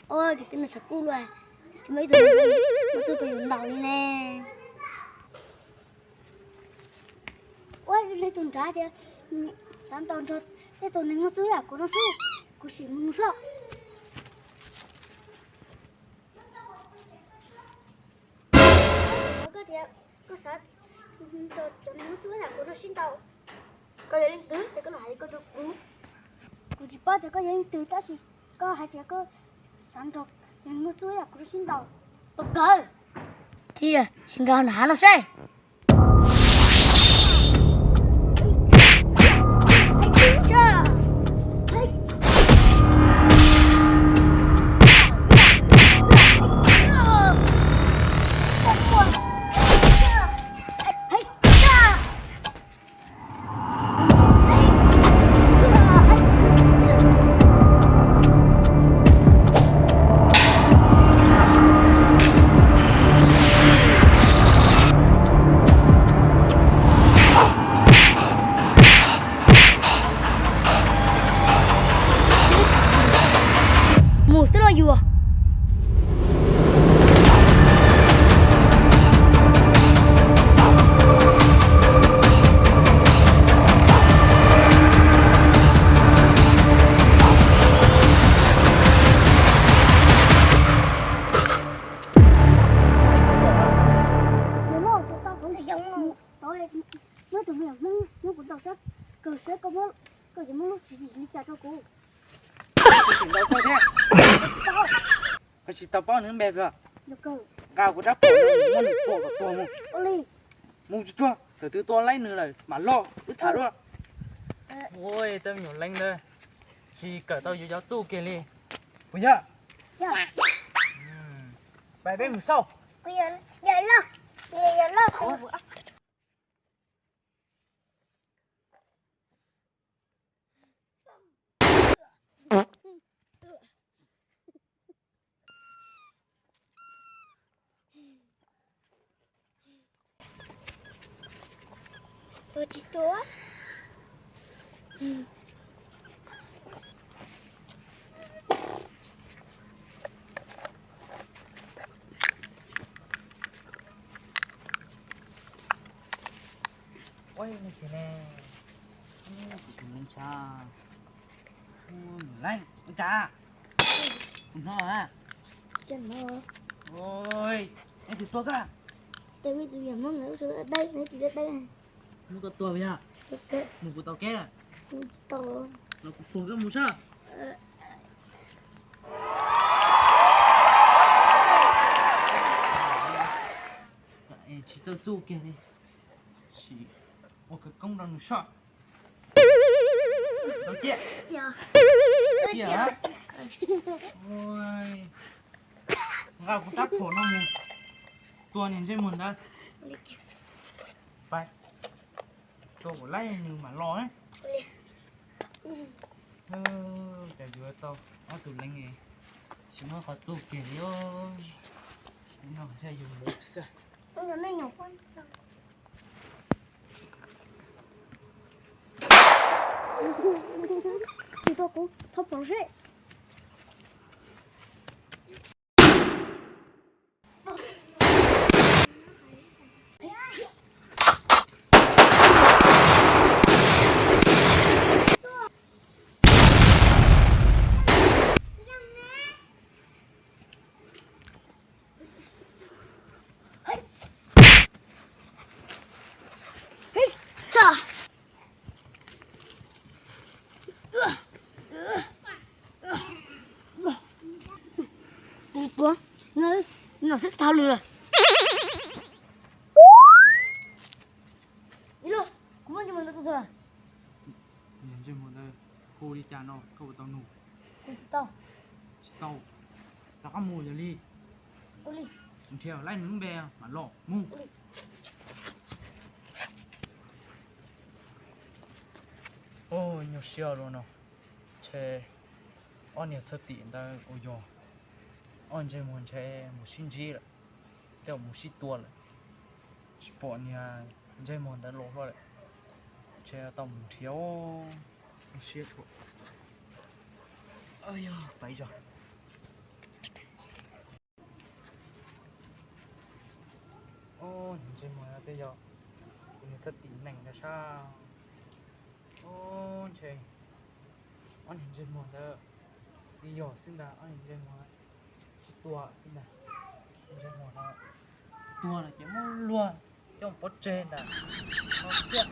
Ua, kwv tij no xav kuj luaj, tsis muaj ib tug neeg muaj txuj pes yus ntaus li ne. Ua, nej tus nrad tias xav ntaus nrog tej tus neeg muaj txuj yam kuv no xwb, kuv sim mus saib. Koj tias koj xav nrog cov neeg muaj txuj yam kuv no sib ntaus, koj yog leej twg es koj los hais li ko rau kuv? Kuv tsis paub tias koj yog leej twg tab sis koj hais tias koj xav nrog cov neeg muaj txuj yam kuv no sib ntaus. Ua kawg, tsis, tsis nrog nws hais no seb. Mus xwb los yuav. Muab tus me nyuam Hmoob muab kuv ntaus sab, kawg sab koj muab, koj yuav muab lub tswv yim li cas rau kuv? Kuv tsis ntaus koj thiab. Koj tsis tau paub nws npe os. Nqa kuv rab phom no muab nws tua kom tuag mus. Mus tsuag tsuag, thaum twg tua laib nws lawm mam los wb tham dua. Ua, tej me nyuam leej ntawd tsis kawm tau yuav cov txuj kiag li. Puas yog? Pais peb mus xauj. Tua tsis tua. Ua, no ces ne, tus leej tshav, leej ua cas, hnov a? Ua, nej tus tua koj. Muab koj tua yog, mus kuv tau kev, los kuv puag koj mus sab. Tsis txawj txuj kiag li, sim ua khawv koob rau nws soj. Tau ciaj. Ciaj. Nqa kuv rab phom no mus tua niag ntsej muag ntawd. Pais, tua kom laib nws mam los. Cas yuav tau ob tug leej, tsis muaj qhov txuj kiag li. No yog yus mus xwb. Tsis tau kuv thov pom seb. Kuv, no xwb tau lawm. Ib los, kuv muab ntsej muag ntawd tua tuag. Ntsej muag ntawd hu li cas no koj puas tau nug? Kuv tsis tau. Tsis tau. Rov qab mus yog li. Mus nrhiav laib nws lub npe mam los mus. Nyuaj siab luaj no. Ntshe ob niag thwj tim ntawd uas yog ob ntsej muag ntshe mus sib ntsib lawm, tej zaum mus sib tua lawm. Tsis pom niag ntsej muag ntawd los hlo lawm. Ntshe tau mus nrhiav. Nyuaj siab. Yog pais zog. Ntsej muag no twb yog kuv niag thaj tim nees ntawd sab. Ub, ntshe ob niag ntsej muag ntawd twb yog xwb ntag, ob niag ntsej muag sib tua xwb ntag. Ntsej muag no tua no ces muab luag coj pov tseg ntag. No thiab.